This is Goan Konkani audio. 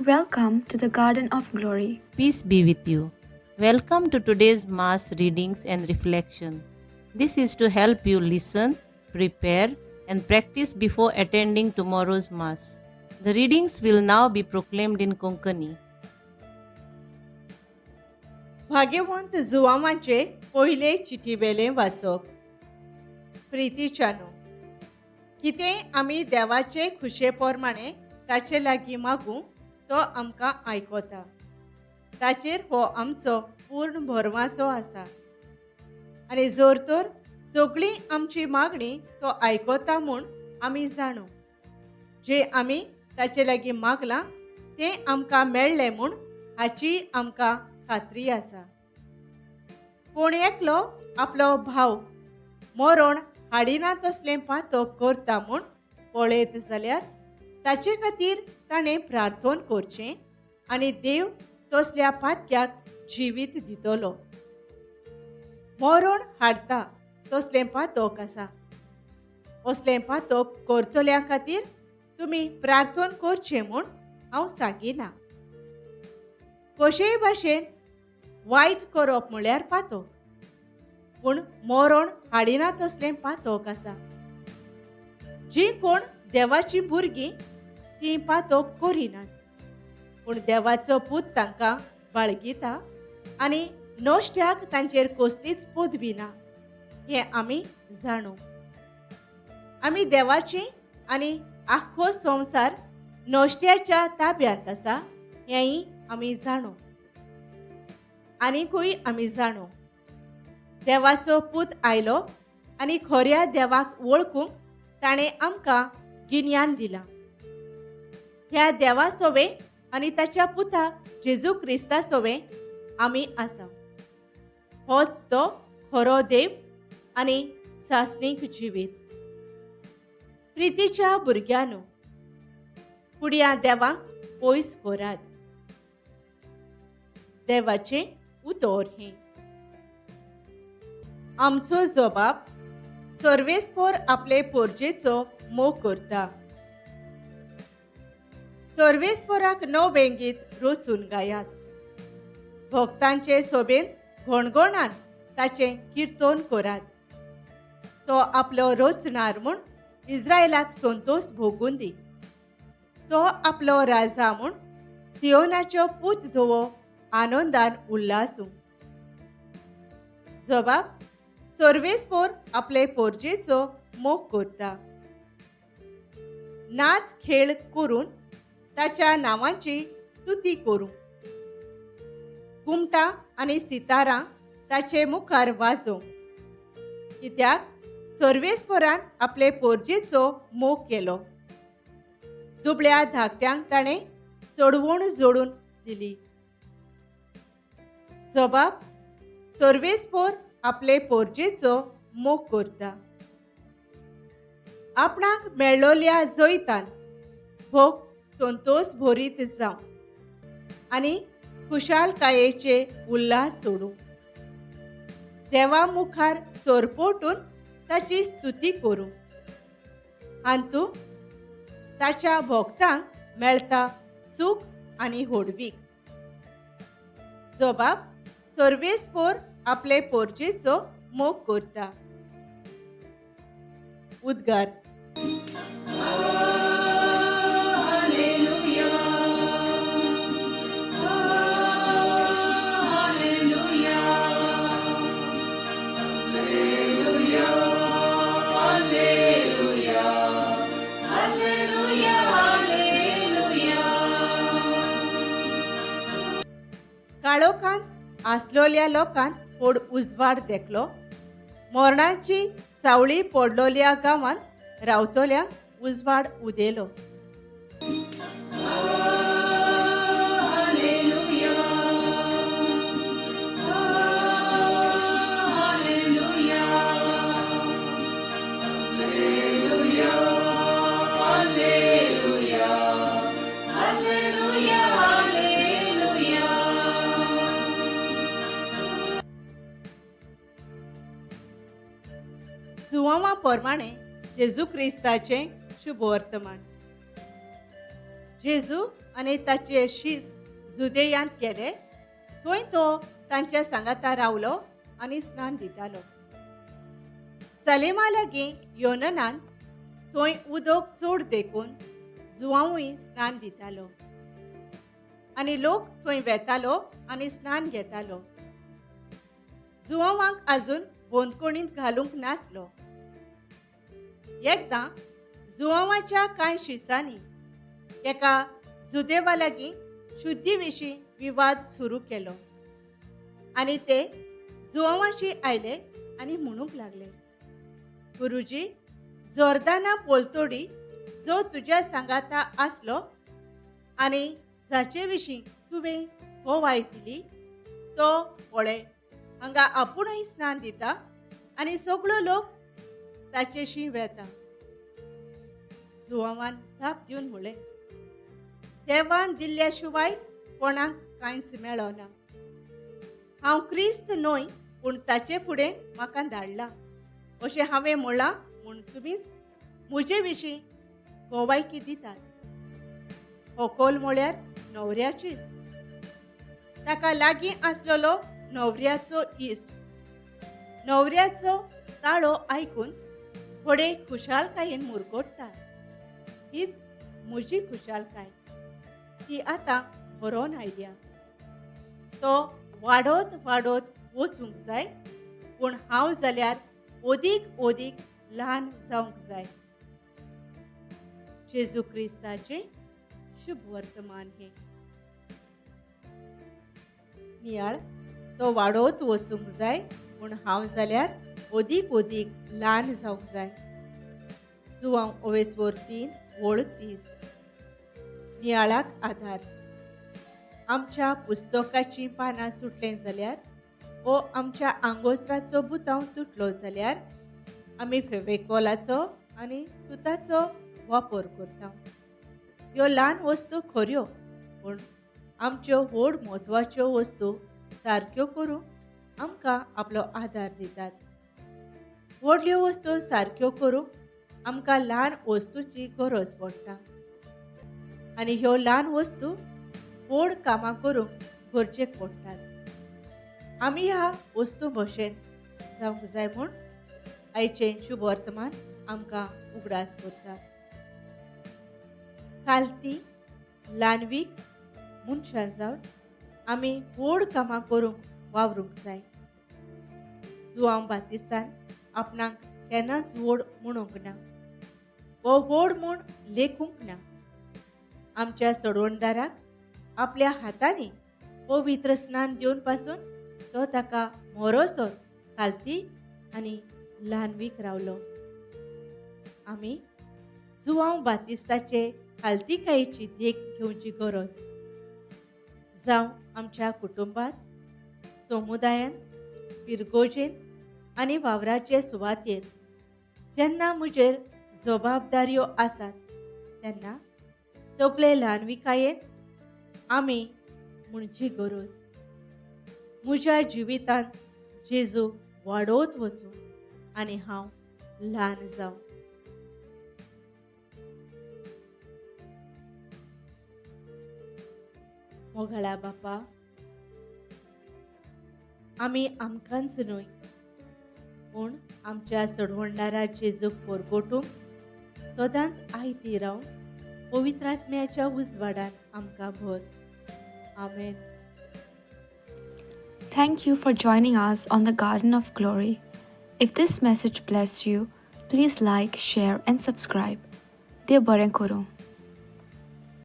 Welcome to the Garden of Glory. Peace be with you. Welcome to today's Mass readings and reflection. This is to help you listen, prepare, and practice before attending tomorrow's Mass. The readings will now be proclaimed in Konkani. भाग्यवंत जुवामाचे पयले चिटीवेलें वाचप. प्रितीच्यानो, कितेंय आमी देवाचे खुशे प्रमाणे ताचे लागीं मागूं तो आमकां आयकता. ताचेर हो आमचो पूर्ण भरवासो आसा आनी जर तर सगळीं आमची मागणी तो आयकता म्हूण आमी जाणू. जे आमी ताचे लागीं मागलां तें आमकां मेळ्ळें म्हूण हाची आमकां खात्री आसा. कोण एकलो आपलो भाव मरण हाडिना तसलें पातक करता म्हूण पळयत जाल्यार ताचे खातीर ताणें प्रार्थन करचें आनी देव तसल्या पातक्याक जिवीत दितलो. मरण हाडटा तसलें पातक आसा. असलें पातक करतल्या खातीर तुमी प्रार्थन करचें म्हूण हांव सांगिना. कशेय भाशेन वायट करप म्हळ्यार पातक, पूण मरण हाडिना तसलें पातक आसा. जीं कोण देवाचीं भुरगीं तीं पातक करिनात, पूण देवाचो पूत तांकां बाळगिता आनी नश्ट्याक तांचेर कसलीच पदवी ना हें आमी जाणू. आमी देवाची आनी आख्खो संवसार नश्ट्याच्या ताब्यांत आसा हेंय आमी जाणू. आनीकूय आमी जाणू, देवाचो पूत आयलो आनी खऱ्या देवाक वळखूंक ताणें आमकां गिन्यान दिलां. ह्या देवा सोवे आनी ताच्या पुता जेजू क्रिस्ता सोवे आमी आसा. होच तो खरो देव आनी सासणीक जिवीत. प्रितीच्या भुरग्यांनो, फुड्या देवांक पयस करात. देवाचें उतर हें. आमचो जबाब सर्वेस्पोर आपले पोरजेचो मोग करता. सर्वेस्पोराक नवें गीत रचून गायात. भक्तांचे सोबेन घणघणान ताचें किर्तन करात. तो आपलो रचणार म्हूण इस्रायलाक संतोश भोगून दी. तो आपलो राजा म्हूण सियोनाचो पूत धवो आनंदान उल्हासूं. जबाब सर्वेस्पोर आपले पोरजेचो मोग करता. नाच खेळ करून ताच्या नांवाची स्तुती करूं. कुमटां आनी सितारां ताचे मुखार वाजोवं. कित्याक सर्वेस्पोरान आपले पोरजेचो मोग केलो. दुबळ्या धाकट्यांक ताणें सोडवण जोडून दिली. जबाब सर्वेस्पोर आपले पोरजेचो मोग करता. आपणाक मेळ्ळोल्या जैतान भोग संतोश भरीत जावं आनी खुशालकायेचे उल्हास सोडूं. देवा मुखार सोरपोटून ताची स्तुती करूं. हातूंत ताच्या भक्तांक मेळटा सूख आनी होडवीक. जबाब सर्वेस्पोर आपले पोरजेचो मोग करता. उद्गार. काळोखान आसलोल्या लोकांत व्हड उजवाड देखलो. मरणाची सावळी पडलोल्या गांवांत रावतल्यांक उजवाड उदेलो. जुवांवा प्रमाणे जेजू क्रिस्ताचें शुभवर्तमान. जेजू आनी ताचे शीस जुदेयांत गेले. थंय तो तांच्या सांगाता रावलो आनी स्नान दितालो. सलेमा लागीं योननान थंय उदक चड देखून जुवांवूय स्नान दितालो आनी लोक थंय वेतालो आनी स्नान घेतालो. जुवांवांक आजून बंदखणींत घालूंक नासलो. एकदां जुवांवाच्या कांय शिसांनी एका जुदेवा लागीं शुद्धी विशीं विवाद सुरू केलो आनी ते जुवांवाशी आयले आनी म्हणूंक लागले, गुरुजी, जोर्दाना पोलतोडी जो तुज्या सांगाता आसलो आनी जाचे विशीं तुवें गोवाय दिली तो पळय हांगा आपुणूय स्नान दिता आनी सगळो लोक ताचेशी वेता. जुवांवान जाप दिवन म्हणलें, देवान दिल्ल्या शिवाय कोणाक कांयच मेळना. हांव क्रिस्त न्हय, पूण ताचे फुडें म्हाका धाडला अशें हांवें म्हणलां म्हूण तुमीच म्हजे विशीं गोवायकी दितात. होकोल म्हळ्यार न्हवऱ्याचीच. ताका लागीं आसलेलो न्हवऱ्याचो इश्ट न्हवऱ्याचो ताळो आयकून थोडे खुशालकायेन मुरगोट्टा. हीच म्हजी खुशालकाय, ती आतां बरोवन आयल्या. तो वाडत वाडत वचूंक जाय, पूण हांव जाल्यार ओदीक ओदीक ल्हान जावंक जाय. जेजू क्रिस्ताचें शुभ वर्तमान हें. नियाळ, तो वाडत वचूंक जाय, पूण हांव जाल्यार ओदीक ओदीक ल्हान जावंक जाय. जुवांव ओवेसवर 3:30. नियाळाक आधार. आमच्या पुस्तकाचीं पानां सुटलें जाल्यार वो आमच्या आंगोस्त्राचो बुतांव तुटलो जाल्यार आमी फेविकॉलाचो आनी सुताचो वापर करता. ह्यो ल्हान वस्तू खऱ्यो, पूण आमच्यो व्हड म्हत्वाच्यो वस्तू सारक्यो करूंक आमकां आपलो आदार दितात. व्हडल्यो वस्तू सारक्यो करूंक आमकां ल्हान वस्तूची गरज पडटा आनी ह्यो ल्हान वस्तू व्हड कामां करूंक गरजेक पडटात. आमी ह्या वस्तू भशेन जावंक जाय म्हूण आयचें शुभ वर्तमान आमकां उगडास करता. खालती ल्हानवीक मनशां जावन आमी व्हड कामां करूंक वावरूंक जाय. जुवांव बातिस्तान आपणाक केन्नाच व्हड म्हणूंक ना वो व्हड म्हूण लेखूंक ना. आमच्या सोडवणदाराक आपल्या हातांनी पवित्र स्नान दिवन पासून तो ताका मोरोसो खालती आनी ल्हानवीक रावलो. आमी जुवांव बातिस्ताचे खालतीकायेची देख घेवची गरज. जावं आमच्या कुटुंबात, समुदायांत, पिरगोजेंत आनी वावराचे सुवातेर जेन्ना म्हजेर जबाबदाऱ्यो आसात तेन्ना सगळे ल्हानविकायेन आमी म्हणची गरज. म्हज्या जिवितांत जेजू वाडोवत वचूं आनी हांव ल्हान जावं. मोगाळा बापा, आमी आमकांच न्हय पूण आमच्या सोडवणदारा जेजूक परगटूंक सदांच आयती रावन पवित्र आत्म्याच्या उजवाडान आमकां भर. आमेन. Thank you for joining us on the Garden of Glory. If this message blessed you, please like, share and subscribe. देव बरें करूं.